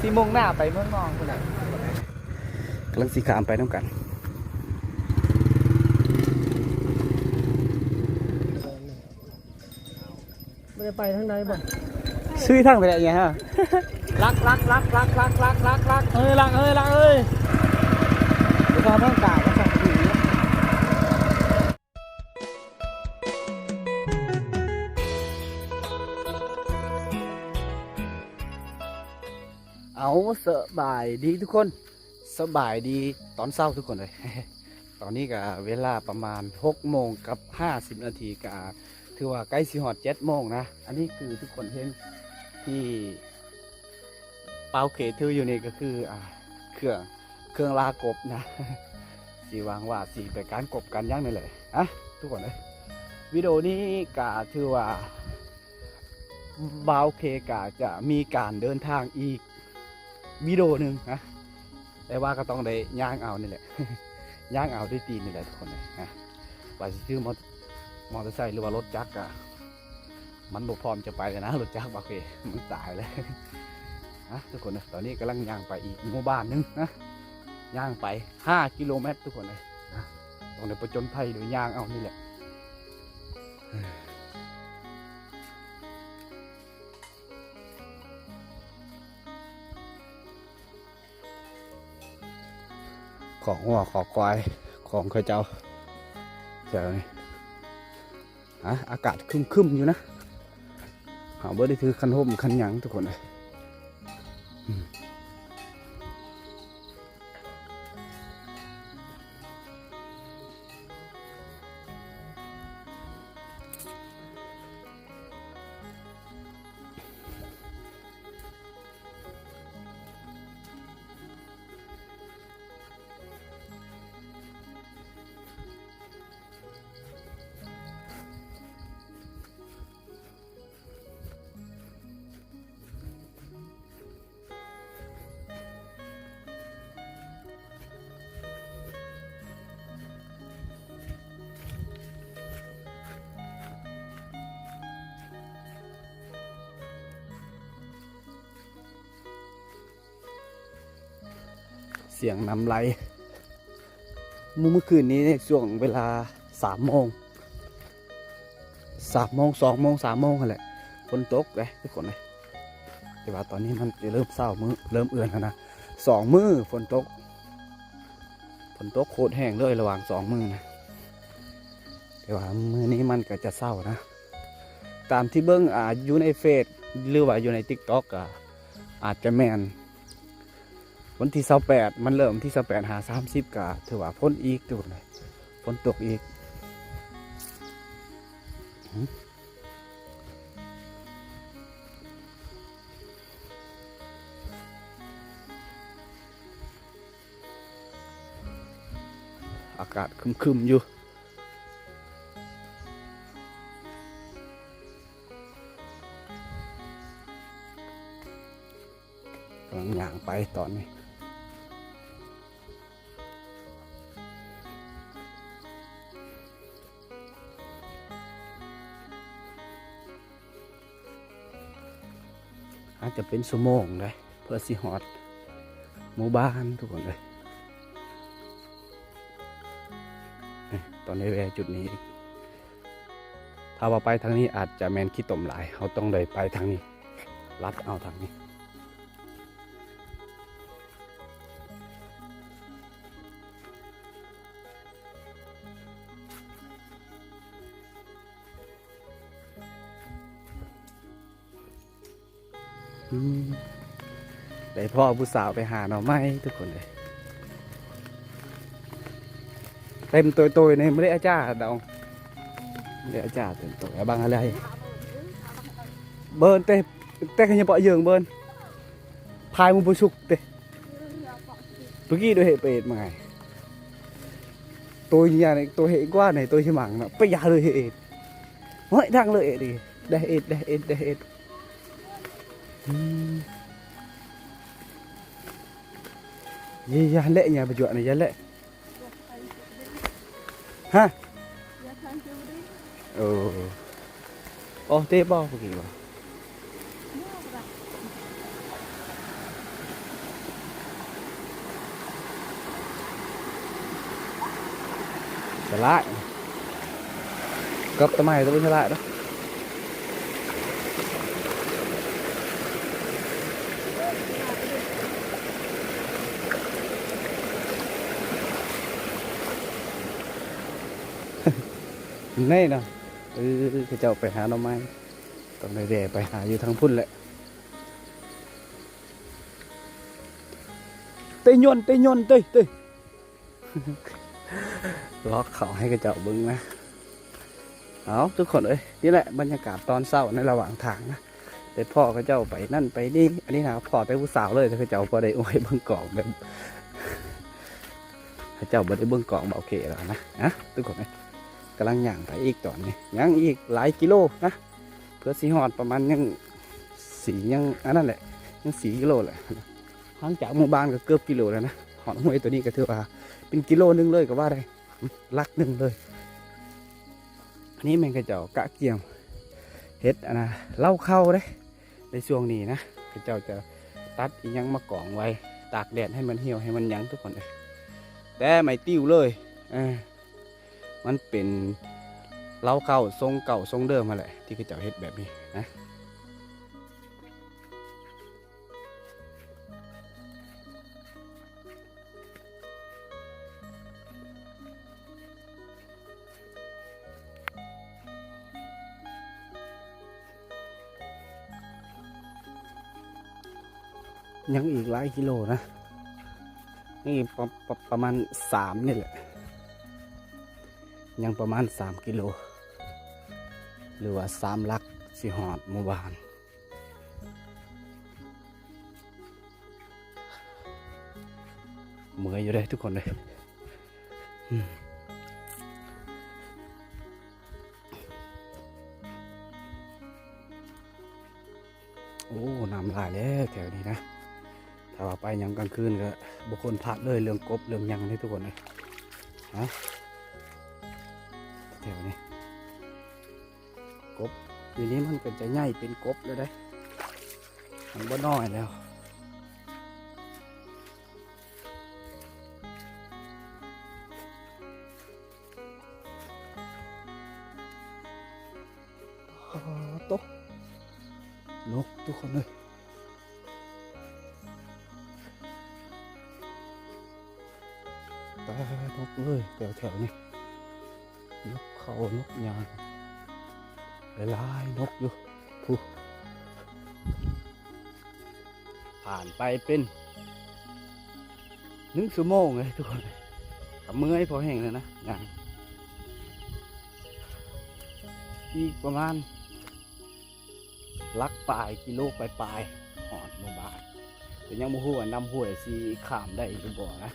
ທີ່ມຸ່ງໜ້າໄປເມືອງນອງພຸ້ນແຫຼະ ກຳລັງຊິຂ້າມໄປນຳກັນ. ບໍ່ໄດ້ໄປທາງໃດບໍ່? ຊື້ທາງໄປແລ້ວເນຍຮະ. ລັກ ລັກ ລັກ ລັກ ເອີຍ ລັກເອີຍ ລັກເອີຍ ໄປຊອກທາງການ ໄປຊອກທີ່. ເອົາ ສະບາຍດີທຸກຄົນ ສະບາຍດີຕອນເຊົ້າທຸກຄົນເອີຍ. ຕອນນີ້ກະເວລາປະມານຫົກໂມງກັບຫ້າສິບນາທີ ກະຖືວ່າໃກ້ຊິຮອດເຈັດໂມງນະ. ອັນນີ້ຄືທຸກຄົນເຫັນທີ່ ປາວເຄຖືຢູ່ນີ້ກະຄື ອ່າ ເຄື່ອງ ເຄື່ອງລ່າກົບນະ ຊິຫວັງວ່າຊິໄປການກົບການຫຍັງນີ້ແຫຼະ. ອ່ະ ທຸກຄົນເອີຍ ວິດີໂອນີ້ກະຖືວ່າ ບ່າວເຄກະຈະມີການເດີນທາງອີກວິດີໂອໜຶ່ງນະ ແຕ່ວ່າກະຕ້ອງໄດ້ຍ່າງເອົານີ້ແຫຼະ ຍ່າງເອົາດ້ວຍຕີນນີ້ແຫຼະທຸກຄົນເອີຍນະ. ວ່າຊິຊື້ມໍ ມໍເຕີໄຊ ຫຼືວ່າລົດຈັກກະ ມັນບໍ່ພ້ອມຈະໄປແລ້ວນະ ລົດຈັກບ່າວເຄ ມັນຕາຍແລ້ວ. ອ່ະ ທຸກຄົນເອີຍ ຕອນນີ້ກຳລັງຍ່າງໄປອີກໝູ່ບ້ານໜຶ່ງນະ ຍ່າງໄປຫ້າກິໂລແມັດທຸກຄົນເອີຍນະ. ຕ້ອງໄດ້ປະຈົນໄພໂດຍຍ່າງເອົານີ້ແຫຼະ. ຄອກງົວຄອກຄວາຍຂອງເຂົາເຈົ້າແຖວນີ້. ອ່ະ ອາກາດຄຶມໆຢູ່ນະ ເຮົາບໍ່ໄດ້ຖືຄັນຮົ່ມຄັນຫຍັງທຸກຄົນເອີຍ. ສຽງນ້ຳໄຫຼ ມື້ ມື້ຄືນນີ້ໃນຊ່ວງເວລາສາມໂມງ ສາມໂມງ ສອງໂມງ ສາມໂມງຫັ້ນແຫຼະ ຝົນຕົກເດ້ທຸກຄົນເອີຍ. ແຕ່ວ່າຕອນນີ້ມັນຈະເລີ່ມເຊົ້າມື້ ເລີ່ມເອື່ອນແລ້ວນະ ສອງມື້ຝົນຕົກ ຝົນຕົກໂຄດແຮງເລີຍລະຫວ່າງສອງມື້ນະ. ແຕ່ວ່າມື້ນີ້ມັນກະຈະເຊົ້ານະ ຕາມທີ່ເບິ່ງ ອ່າ ຢູ່ໃນເຟສ ຫຼືວ່າຢູ່ໃນຕິກຕັອກ ກະອາດຈະແມ່ນ ວັນທີຊາວແປດ ມັນເລີ່ມວັນທີຊາວແປດຫາສາມສິບ ກະຖືວ່າຝົນອີກ ທຸກຄົນເອີຍ ຝົນຕົກອີກ. ອາກາດຄຶມໆຢູ່ ກຳລັງຍ່າງໄປຕອນນີ້. ອາດຈະເປັນຊົ່ວໂມງເດ້ ເພື່ອຊິຮອດໝູ່ບ້ານທຸກຄົນເອີຍ. ນີ້ ຕ້ອງໄດ້ແວ່ຈຸດນີ້ອີກ ຖ້າວ່າໄປທາງນີ້ອາດຈະແມ່ນຂີ້ຕົມຫຼາຍ ເຮົາຕ້ອງໄດ້ໄປທາງນີ້ ລັດເອົາທາງນີ້. ອືມ ໄດ້ພໍ້ຜູ້ສາວໄປຫາໜໍ່ໄມ້ທຸກຄົນເອີຍ ເຕັມໂຕຍໆ ນີ້ ບໍ່ໄດ້ອາຈາດອງ ບໍ່ໄດ້ອາຈາດ ເຕັມໂຕຍ ອາບັງອາໄລ ເບິ່ນເຕ ເຕ ຂະຫຍະເປາະເຢິງ ເບິ່ນ ພາຍໝູ່ບໍ່ສຸກເຕ. ປະກີ້ໂດຍເຫດປະເອດມາໄງ ໂຕຍານີ້ ໂຕເຫດກວ່ານີ້ ໂຕຊິມັງເນາະ ປະຍາໂດຍເຫດ ໂອ້ຍ ດັງເລີຍເອດ ໄດ້ເອດ ໄດ້ເອດ ໄດ້ເອດ. ອືມ ເຢ ຢ້ານແຫຼະ ຍາປະຈວກນີ້ ຢ້ານແຫຼະ. ຮະ ໂອ້ ໂອ້ ເຕະບໍ່ ປະກີ້ບໍ່? ບໍ່ໄດ້. ຫຼາຍ ກັບຕະໄໝ ຕະໄໝຫຼາຍເນາະ. ນີ້ເນາະ ເອີ ເຂົາເຈົ້າໄປຫາໜໍ່ໄມ້ ຕ້ອງໄດ້ແວ່ໄປຫາຢູ່ທາງພຸ້ນແຫຼະ. ເຕຍຍົນ ເຕຍຍົນ ເຕຍ ເຕຍ ລອກເຂົ້າໃຫ້ເຂົາເຈົ້າເບິ່ງນະ. ເອົາ ທຸກຄົນເອີຍ ນີ້ແຫຼະບັນຍາກາດຕອນເຊົ້າໃນລະຫວ່າງທາງນະ ໄດ້ພໍ້ເຂົາເຈົ້າໄປນັ້ນໄປນີ້. ອັນນີ້ນະ ພໍ້ແຕ່ຜູ້ສາວເລີຍ ແຕ່ເຂົາເຈົ້າບໍ່ໄດ້ອວຍເບິ່ງກ້ອງ ແບບ ເຂົາເຈົ້າບໍ່ໄດ້ເບິ່ງກ້ອງ ບໍ່ໂອເຄແລ້ວນະ. ນະ ທຸກຄົນເອີຍ ກຳລັງຍ່າງໄປອີກ ຕອນນີ້ຍັງອີກຫຼາຍກິໂລນະ ເພື່ອຊິຮອດປະມານ ຍັງ ສີ່ ຍັງອັນນັ້ນແຫຼະ ຍັງສີ່ກິໂລແຫຼະ. ຫ່າງຈາກໝູ່ບ້ານກໍເກືອບກິໂລແລ້ວນະ. ຮອດຫ້ວຍໂຕນີ້ກໍຖືວ່າເປັນກິໂລໜຶ່ງເລີຍກໍວ່າໄດ້ ຫຼັກໜຶ່ງເລີຍ. ອັນນີ້ແມ່ນເຂົາເຈົ້າກະກຽມເຮັດອັນນະ ເລົ້າເຂົ້າເດ້. ໃນຊ່ວງນີ້ນະ ເຂົາເຈົ້າຈະຕັດອີ່ຫຍັງມາກອງໄວ້ ຕາກແດດໃຫ້ມັນຫ່ຽວໃຫ້ມັນຫຍັງ ທຸກຄົນເອີຍ. ແຕ່ໄມ້ຕິວເລີຍ ເອີ ມັນເປັນເລົ້າເຂົ້າຊົງເກົ່າຊົງເດີມຫັ້ນແຫຼະ ທີ່ເຂົາເຈົ້າເຮັດແບບນີ້ນະ. ຍັງອີກຫຼາຍກິໂລນະ ຍັງອີກປະ ປະ ປະມານສາມນີ້ແຫຼະ ຍັງປະມານສາມກິໂລ ຫຼືວ່າສາມຫຼັກ ຊິຮອດໝູ່ບ້ານ. ເມື່ອຍຢູ່ເດ້ທຸກຄົນເດ້ ອືມ ໂອ້ ນ້ຳຫຼາຍແລ້ວແຖວນີ້ນະ. ຖ້າວ່າໄປຍາມກາງຄືນກໍບໍ່ຄວນພາດເລີຍ ເລື່ອງກົບເລື່ອງຫຍັງເດ້ທຸກຄົນເດ້ ນະ ແຖວນີ້ ກົບ ດຽວນີ້ມັນກໍຈະໃຫຍ່ເປັນກົບແລ້ວເດ້ ມັນບໍ່ນ້ອຍແລ້ວ. ໂອ້ໂຕ ນົກທຸກຄົນເອີຍ ຕານົກເອີຍ ແຖວໆນີ້ ນົກເຂົ້ານົກຫຍັງ ຫຼາຍໆນົກຢູ່ພຸ້ນ. ຜ່ານໄປເປັນໜຶ່ງຊົ່ວໂມງເລີຍທຸກຄົນ ກໍເມື່ອຍພໍແຮງແລ້ວນະ ຍ່າງອີກປະມານຫຼັກປາຍກິໂລປາຍໆ ຮອດໝູ່ບ້ານ ແຕ່ຍັງບໍ່ຮູ້ວ່ານ້ຳຫ້ວຍຊິຂ້າມໄດ້ຫຼືບໍ່ນະ.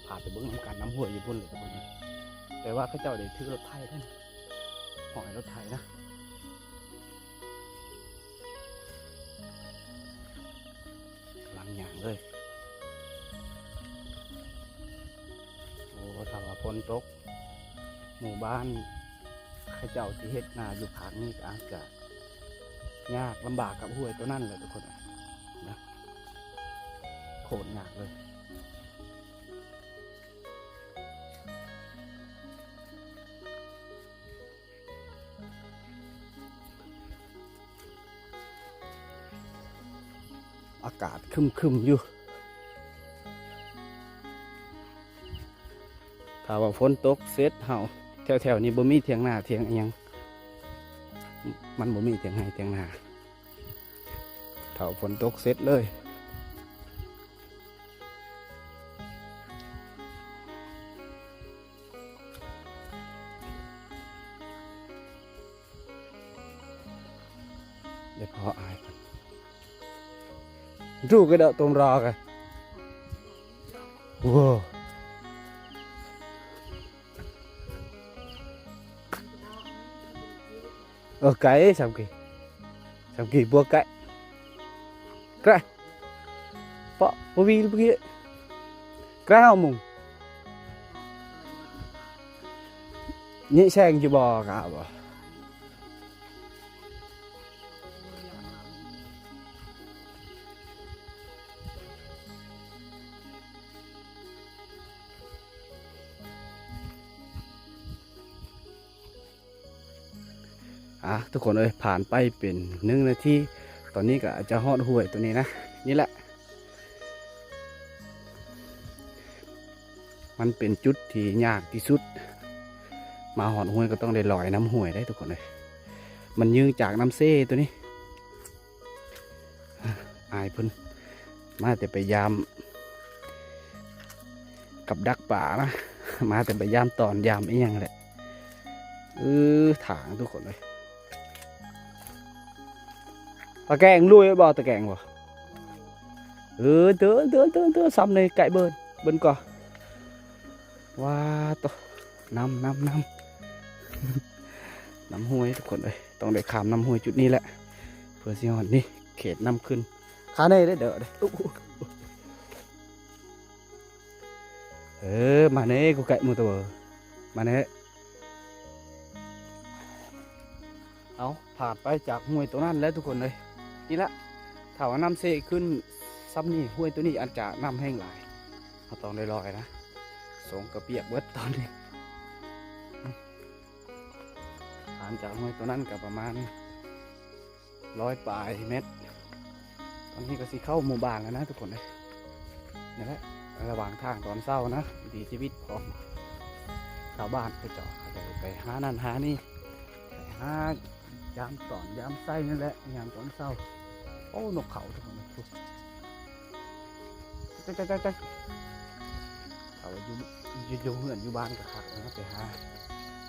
ພາໄປເບິ່ງນຳກັນ ນ້ຳຫ້ວຍຢູ່ພຸ້ນເລີຍທຸກຄົນ ແຕ່ວ່າເຂົາເຈົ້າໄດ້ຖືລົດໄຖເດ້ ຫ້ອຍລົດໄຖນະ. ກຳລັງຍ່າງເລີຍ ໂອ້ ຖ້າວ່າຝົນຕົກ ໝູ່ບ້ານເຂົາເຈົ້າທີ່ເຮັດນາຢູ່ພາກນີ້ກໍອາດຈະຍາກລຳບາກກັບຫ້ວຍໂຕນັ້ນແຫຼະທຸກຄົນນະ ໂຄດຍາກເລີຍ. ອາກາດຄຶມໆຢູ່ ຖ້າວ່າຝົນຕົກເສັດເຮົາ ແຖວໆນີ້ບໍ່ມີຖຽງນາຖຽງອີ່ຫຍັງ ມັນບໍ່ມີຖຽງໄຮ່ຖຽງນາ ຖ້າຝົນຕົກເສັດເລີຍ. ເດີ ຂໍອາຍກ່ອນ ດູກະເດາະຕົມຣອກະ ໂອ້ ເອີ ໄກ ສາມກີ ສາມກີ ບົວກະ ກະ ເປາະ ບໍ່ມີ ບໍ່ມີ ກະເອົາມຸງ ນີ້ແຊງຢູ່ບໍ່ ກະເອົາບໍ່. ເ ອ່ະ ທຸກຄົນເອີຍ ຜ່ານໄປເປັນໜຶ່ງນາທີ ຕອນນີ້ກໍຈະຮອດຫ້ວຍຕົວນີ້ນະ. ນີ້ແຫຼະ ມັນເປັນຈຸດທີ່ຍາກທີ່ສຸດ ມາຮອດຫ້ວຍກໍຕ້ອງໄດ້ລອຍນຳຫ້ວຍເດ້ທຸກຄົນເອີຍ. ມັນຍືງຈາກນ້ຳເຊຕົວນີ້ ອ້າຍເພິ່ນມາແຕ່ໄປຢາມກັບດັກປານະ ມາແຕ່ໄປຢາມຕອນຢາມອີ່ຫຍັງແຫຼະ. ເອີ ທາງທຸກຄົນເອີຍ ຕາແກງລຸຍບໍ່ ຕາແກງບໍ່? ເອີ ເດີນ ເດີນ ເດີນ ເດີນ ຊ້ຳໃນໄກເບິ່ນ ເບິ່ນກໍ ວ້າໂຕ ນ້ຳ ນ້ຳ ນ້ຳ ນ້ຳຫ້ວຍທຸກຄົນເອີຍ. ຕ້ອງໄດ້ຂ້າມນ້ຳຫ້ວຍຈຸດນີ້ແຫຼະ ເພື່ອຊິຮອດນີ້ ເຂດນ້ຳຂຶ້ນ ຄາເນເດີ ເດີ ເດີ. ເອີ ມາເນ ກູໄກມູຕະເວີ ມາເນ. ເອົາ ຜ່ານໄປຈາກຫ້ວຍຕົວນັ້ນແລ້ວທຸກຄົນເອີຍ. ນີ້ລະ ຖ້າວ່ານ້ຳເຊຂຶ້ນຊ້ຳນີ້ ຫ້ວຍຕົວນີ້ອາດຈະນ້ຳແຮງຫຼາຍ ເຮົາຕ້ອງໄດ້ລອຍນະ ສົ່ງກະປຽກເບິດຕອນນີ້. ຫ່າງຈາກຫ້ວຍຕົວນັ້ນກໍປະມານຮ້ອຍປາຍແມັດ. ຕອນນີ້ກໍຊິເຂົ້າໝູ່ບ້ານແລ້ວນະທຸກຄົນເອີຍ. ນີ້ແຫຼະ ລະຫວ່າງທາງຕອນເຊົ້ານະ ວິຖີຊີວິດຂອງຊາວບ້ານເຂົາເຈົ້າ ເຂົາເຈົ້າໄປຫານັ້ນຫານີ້ ໄປຫາຢາມຕອນຢາມໄຊນັ້ນແຫຼະ ຍາມຕອນເຊົ້າ. ໂອ້ ນົກເຂົາທຸກຄົນເອີຍ ໄຕໆໆໆ. ເຂົາຢູ່ ຢູ່ ຢູ່ເຮືອນຢູ່ບ້ານກໍຄັກນະ ໄປຫາ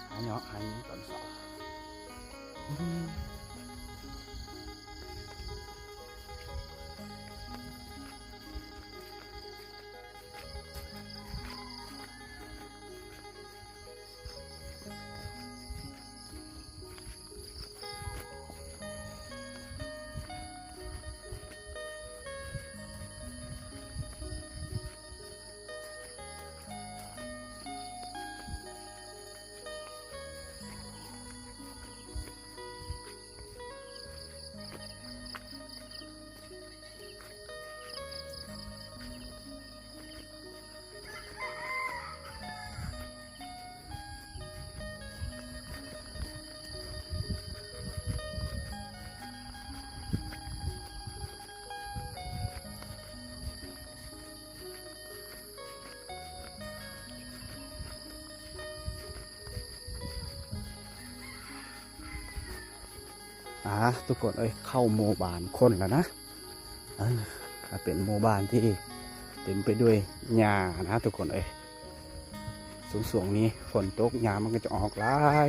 ຫາເຍາະຫາຫຍັງຕອນເຊົ້າ. ອ່າ ທຸກຄົນເອີຍ ເຂົ້າໝູ່ບ້ານຄົນແລ້ວນະ. ເອີ ກໍເປັນໝູ່ບ້ານທີ່ເຕັມໄປດ້ວຍຫຍ້ານະທຸກຄົນເອີຍ. ຊ່ວງໆນີ້ຝົນຕົກ ຫຍ້າມັນກໍຈະອອກຫຼາຍ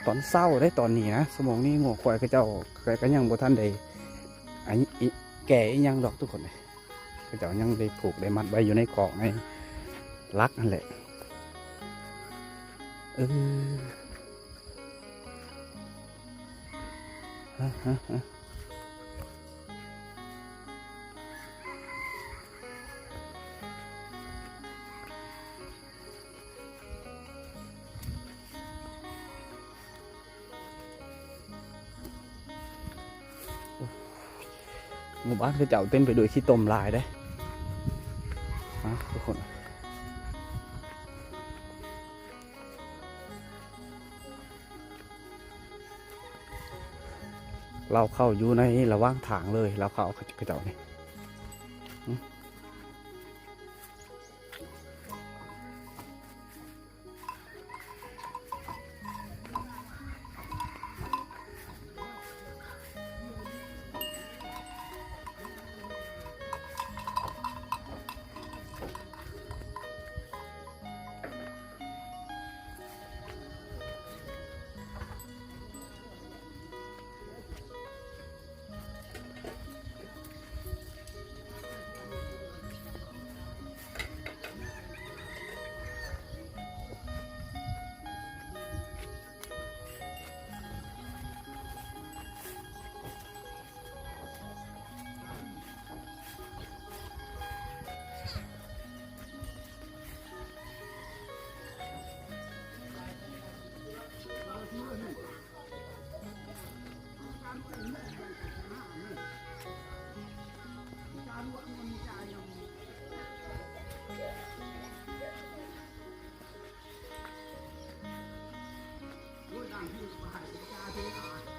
ຕອນເຊົ້າເດ້ ຕອນນີ້ນະ. ຊົ່ວໂມງນີ້ງົວຄວາຍເຂົາເຈົ້າກໍ ກໍຍັງບໍ່ທັນໄດ້ ອັນ ອີ ແກ່ອີ່ຫຍັງດອກທຸກຄົນເອີຍ. ເຂົາເຈົ້າຍັງໄດ້ຜູກໄດ້ມັດໄວ້ຢູ່ໃນຄອກໃນຫຼັກຫັ້ນແຫຼະ. ເອີ ຮະ ຮະ ຮະ. ໝູ່ບ້ານເຂົາເຈົ້າເຕັມໄປດ້ວຍຂີ້ຕົມຫຼາຍເດ້ ຮະ ທຸກຄົນ. ລາວເຂົ້າຢູ່ໃນລະຫວ່າງທາງເລີຍ ລາວເຂົ້າເຂົາເຈົ້ານີ້. ໂອ້ຍ ຕ່າງທີ່ວ່າໃຫ້ເປັນກາເປັນອາ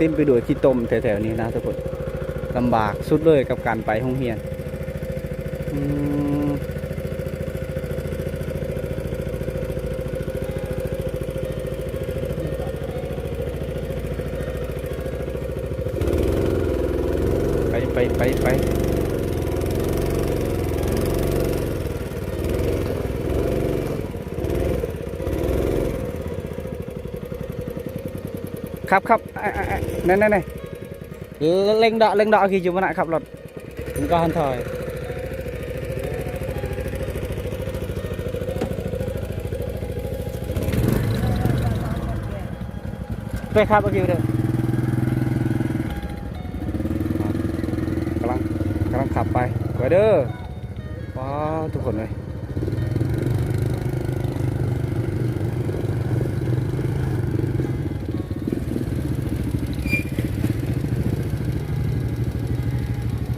ເຕັມໄປດ້ວຍຂີ້ຕົມແຖວໆນີ້ນະທຸກຄົນ. ລຳບາກສຸດເລີຍກັບການໄປໂຮງຮຽນ. ອືມ ໄປ ໄປ ໄປ ໄປ. ຂັບ ຂັບ ແນ່ໆໆ ເລັ່ງເດາະ ເລັ່ງເດາະ ຂີ່ຢູ່ຫັ້ນນະ ຂັບລົດ ມັນກໍຫັນຖອຍ ໄປຂັບເອົາຄິວເດີ ກຳລັງ ກຳລັງຂັບໄປ ໄປເດີ. ວ້າ ທຸກຄົນເອີຍ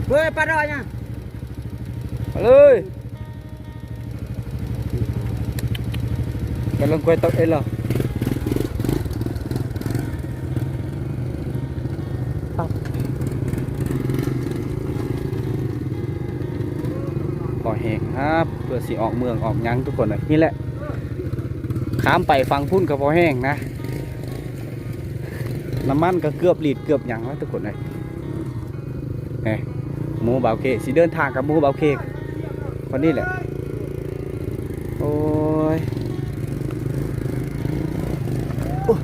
ເວີຍ ປາດອຍຫຍັງ ໄປເລີຍ. ກຳລັງກວຍຕົກເອງເລີຍ ພໍແຮງຄັບ ເພື່ອຊິອອກເມືອງອອກຫຍັງທຸກຄົນເອີຍ. ນີ້ແຫຼະ ຂ້າມໄປຝັ່ງພຸ້ນກໍພໍແຮງນະ ນ້ຳມັນກໍເກືອບລີດເກືອບຫຍັງແລ້ວທຸກຄົນເອີຍ. ນີ້ ໝູ່ບ່າວເຄ ຊິເດີນທາງກັບໝູ່ບ່າວເຄ ຄົນນີ້ແຫຼະ. ໂອ້ຍ ໂອ້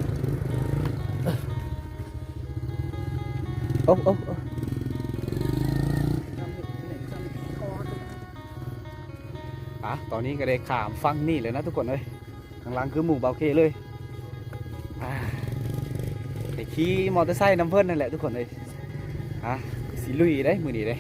ໂອ້ ໂອ້ ໂອ້ ອ່ะ ตอนนี้ก็ได้ข้ามฝั่งนี่แล้วนะทุกคนเอ้ย ข้างหลังคือหมู่บ่าวเคเลย อ่า ได้ขี่มอเตอร์ไซค์นำเพิ่นนั่นแหละทุกคนเอ้ย อ่ะ สิลุยเด้มื้อนี้เด้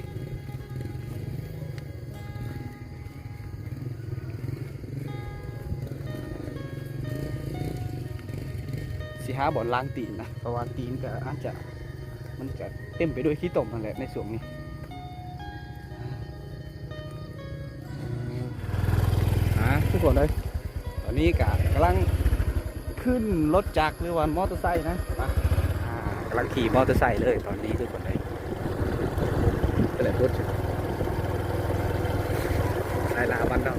สิหาบ่อนล้างตีนนะ เพราะว่าตีนก็อาจจะ มันก็เต็มไปด้วยขี้ตมนั่นแหละในช่วงนี้ อ่า ทุกคนเอ้ย ตอนนี้ก็กำลังขึ้นรถจักรหรือว่ามอเตอร์ไซค์นะ ไป อ่า กำลังขี่มอเตอร์ไซค์เลยตอนนี้ทุกคนเอ้ย ไปเลยพุทธ สายลาบ้านเรา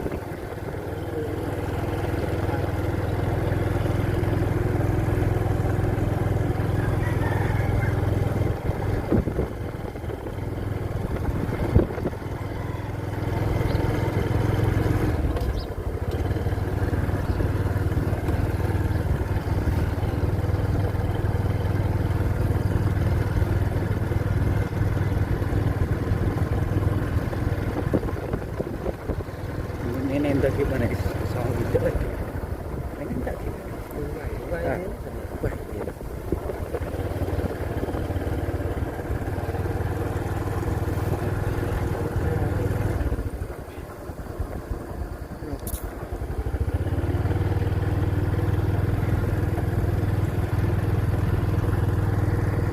ຈະເກັບມາໃນສອງລິດເດີ ໃຫ້ມັນຈະເກັບໄວ້ ໄວ້ ໄວ້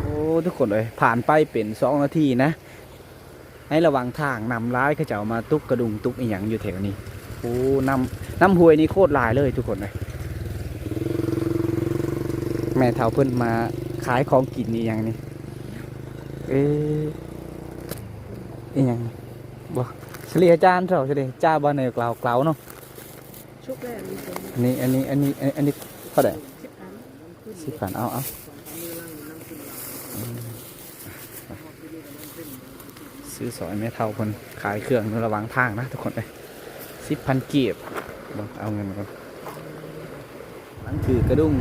ໂອ້ ທຸກຄົນເອີຍ ຜ່ານໄປເປັນສອງນາທີນະ ໃນລະຫວ່າງທາງນ້ຳຫຼາຍ ເຂົາເຈົ້າມາຕຸກກະດຸງ ຕຸກອີ່ຫຍັງຢູ່ແຖວນີ້. ໂອ້ ນ້ຳ ນ້ຳຫ້ວຍນີ້ໂຄດຫຼາຍເລີຍທຸກຄົນເອີຍ. ແມ່ເຖົ້າເພິ່ນມາຂາຍຂອງກິນອີ່ຫຍັງນີ້ ເອີ ອີ່ຫຍັງນີ້ ບໍ່ ສະເລຍຈານເຖົ້າ ສະເລຍຈານບໍ່ ໃນເກົ້າ ເກົ້າເນາະ. ຊຸກແລ້ວ ອັນນີ້ ອັນນີ້ ອັນນີ້ ອັນນີ້ເທົ່າໃດ? ສິບພັນ ສິບພັນ ເອົາ ເອົາ ອືມ ຊື້ຊ່ອຍແມ່ເຖົ້າເພິ່ນຂາຍເຄື່ອງຢູ່ລະຫວ່າງທາງນະທຸກຄົນເອີຍ ສິບພັນກີບ. ເບິ່ງ ເອົາເງິນກ່ອນ. ທັງຖືກກະດຸງ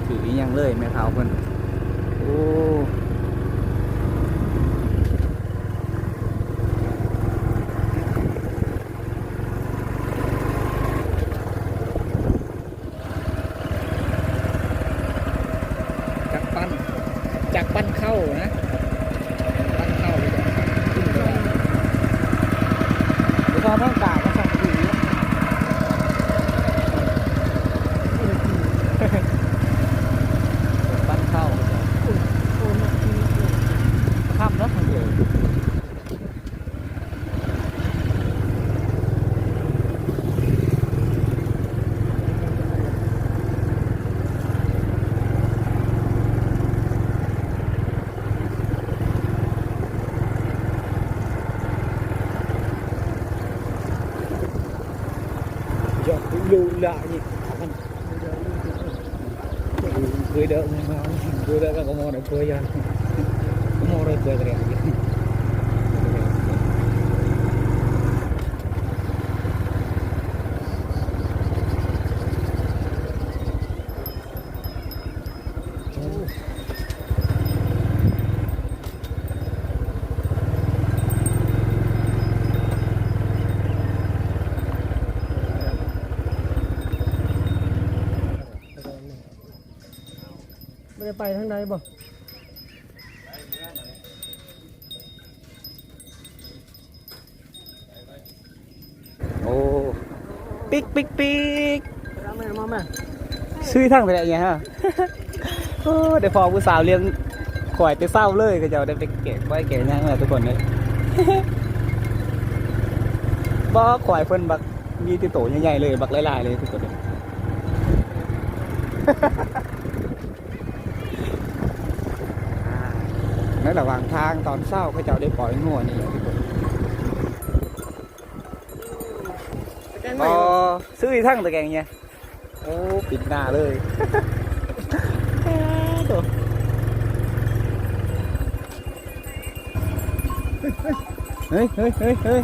ຖືກອີ່ຫຍັງເລີຍແມ່ເຖົ້າເພິ່ນ. ໂອ້ ຈັກປັ່ນ ຈັກປັ່ນເຂົ້ານະ ປັ່ນເຂົ້າ ໄປຊອກທາງກາງ ກໍຊອກດີ ປັ່ນເຂົ້າ ໂອ້ ໂອ້ ໜັກ ໜັກ ໜັກ ຄ່ຳເນາະ ທາງເດີນ. ບໍ່ໄດ້ໄປທາງໃດບໍ່? ໂອ້ ປິກ ປິກ ປິກ ມາ ມາ ມາ ຊື້ທາງໄປແລ້ວຫຍັງຮະ? ໂອ້ ໄດ້ພໍ້ຜູ້ສາວລ້ຽງຄວາຍແຕ່ເຊົ້າເລີຍ ເຂົາເຈົ້າໄດ້ໄປແກະຄວາຍແກະຫຍັງແລ້ວທຸກຄົນເອີຍ. ບໍ່ ຄວາຍເພິ່ນບັກ ມີແຕ່ໂຕໃຫຍ່ໆເລີຍ ບັກຫຼາຍໆເລີຍທຸກຄົນເອີຍ. ໃນລະຫວ່າງທາງຕອນເຊົ້າ ເຂົາເຈົ້າໄດ້ປ່ອຍງົວນີ້ແຫຼະທຸກຄົນ. ອໍ ຊື້ອີກຖັງຕະແກງເນຍ. ໂອ້ ປິດໜ້າເລີຍ. ເຮີ້ຍ ເຮີ້ຍ ເຮີ້ຍ ເຮີ້ຍ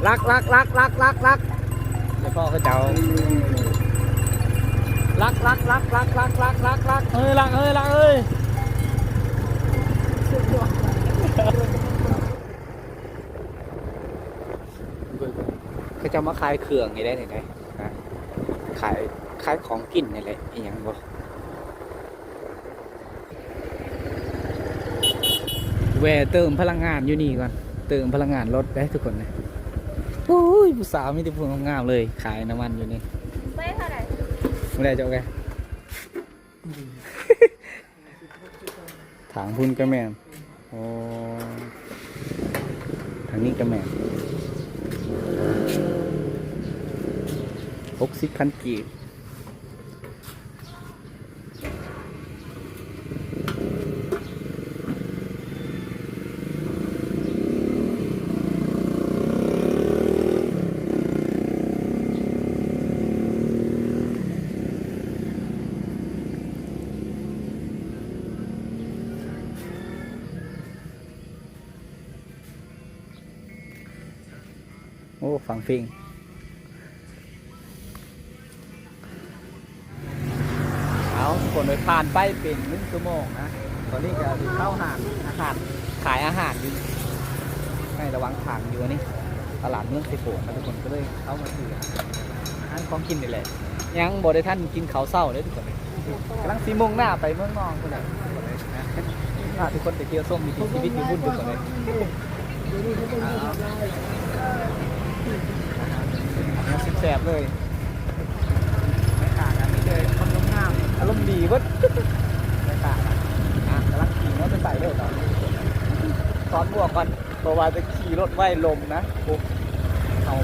ລັກ ລັກ ລັກ ລັກ ລັກ ລັກ ໄດ້ພໍ້ເຂົາເຈົ້າ ລັກ ລັກ ລັກ ລັກ ລັກ ລັກ ລັກ ລັກ ເຮີ້ຍ ລັກ ເຮີ້ຍ ລັກ ເຮີ້ຍ. ເຂົາເຈົ້າມາຂາຍເຄື່ອງນີ້ໄດ໋ນີ້ໄດ໋ ນະ ຂາຍ ຂາຍຂອງກິນນີ້ແຫຼະ ອີ່ຫຍັງບໍ່ ແວ່ເຕີມພະລັງງານຢູ່ນີ້ກ່ອນ ເຕີມພະລັງງານລົດເດ້ທຸກຄົນເດ້. ໂອ້ຍ ຜູ້ສາວມີແຕ່ຜູ້ງາມໆເລີຍ ຂາຍນ້ຳມັນຢູ່ນີ້. ໄປເທົ່າໃດ? ບໍ່ໄດ້ ເຈົ້າແກ ທາງພຸ້ນກໍແມ່ນ ໂອ້ ທາງນີ້ກໍແມ່ນ ຫົກສິບພັນກີບ. ໂອ້ ຟັງເພງ. ເອົາ ທຸກຄົນເອີຍ ຜ່ານໄປເປັນໜຶ່ງຊົ່ວໂມງນະ ຕອນນີ້ກໍເຂົ້າຮ້ານອາຫານ ຂາຍອາຫານຢູ່ໃນລະຫວ່າງທາງຢູ່ນີ້ ຕະຫຼາດເມືອງເຊໂປນນະ ທຸກຄົນ ກໍເລີຍເຂົ້າມາຊື້ອາຫານ. ຮ້ານຂອງກິນນີ້ແຫຼະ ຍັງບໍ່ໄດ້ທັນກິນເຂົ້າເຊົ້າເດ້ທຸກຄົນ ກຳລັງຊິມຸ່ງໜ້າໄປເມືອງນອງພຸ້ນແຫຼະ ພາທຸກຄົນໄປທ່ຽວຊົມວິຖີຊີວິດຢູ່ພຸ້ນທຸກຄົນເອີຍ ແຊບໆເລີຍ ບັນຍາກາດມີແຕ່ຄົນງາມໆ ອາລົມດີເບິດ ບັນຍາກາດ ອ່ະ ກຳລັງຂີ່ມໍເຕີໄຊເດີຕອນນີ້ ຖອນໝວກກ່ອນ ເພາະວ່າຈະຂີ່ລົດໄວລົມນະ ໂອ້ ເຂົາ